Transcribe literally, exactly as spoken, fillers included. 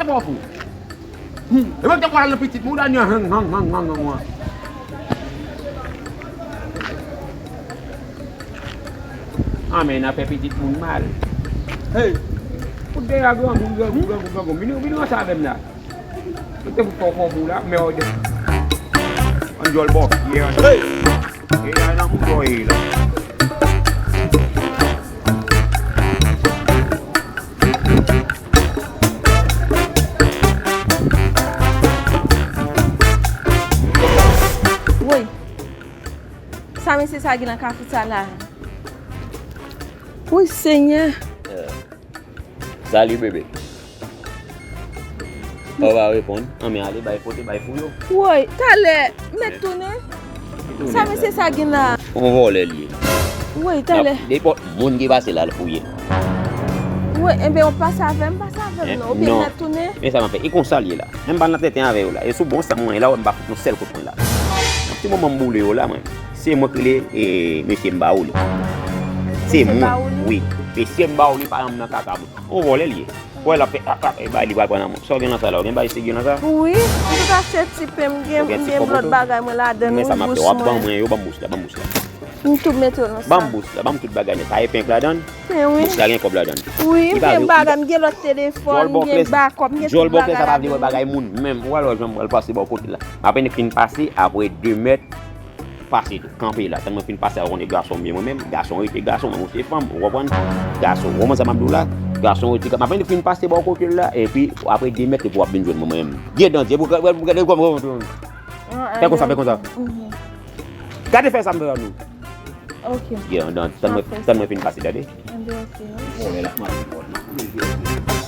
Sa pa pou. Hmm. E mwen ki te pral nan pitit moun, Daniel, hang, hang, hang, hang, hang, hang. Ah, men n ap fè pitit moun mal. Hey! Ou deja grangou, grangou, grangou, grangou. Vini, vini ansanm avè m la. Ou te pou fè w konpou la, mèd. An dyòl bòkyè. Hey! E la nan mouton e la. Woy. Sa mesye sa gen nan kafou sa la? Woy, Senyè. Salut bébé. Ou pa reponn. Anmè, ale bay pote, bay pou yo. Woy, talè, m mèt tounen. Sa mesye sa gen la? On vòlè l ye. Woy, talè. Nenpòt moun ki pase la, l fouye. Woy, enben, ou pase avè m, pase avè m non. Oubyen m mèt tounen? Men sa m ap fè. E konsa l ye la. Men m pa nan tenten avè yo la. E sou bon sa mwen la, wè m pa fout yon sèl kout mwen la. Nan ti moman m boule yo la, mwen. Se mwen ki rele, e, mesye m ba ou li. Se mwen. Wi. Mesye m ba ou li, pa yon nan kaka mwen. On vòlè l ye. Wè l ap fè ap ap e bay li pral pran nan mwen. Sa w gen nan sa la? W gen bay segi nan sa? Wi, m tout achte ti pen, m gen, m gen lòt bagay mwen ladan l, wi, bous mwen. Men sa m ap fè, w ap ban mwen yo, ban m bous la, ban m bous la. M tou mete yo nan sa. Ban m bous la, ban m tout bagay nèt. Sa e pen k ladan l? Pen, wi. Bous la gen kòb ladan l? Wi, m gen bagay, m gen lòt telefòn, m gen bakòp, m gen tout bagay ladan l. Djòl bòkyè sa pa vle wè bagay moun menm. Ou wè lò jan m pral pase bò kote l la. M apeine fin pase, apre de mèt, pase tou. Kanpe la. Tann mwen fin pase a, ou konnen gason m ye mwen menm. Gason rete gason, mwen se fanm, ou konprann? Gason, ou konprann sa m ap di w la? Gason rete gason. M apeine fin pase bò kote l la, epi apre de mèt, epi w ap vin jwenn mwen menm. Dye dan dye, pou gade kòm. Fè konsa, fè konsa. Gade fè sa m fè a nou. Ok. Ye, andan, tann mwen, tann mwen fin pase, tande. Andan, ok. Bon, lè la, m ap vin wòl.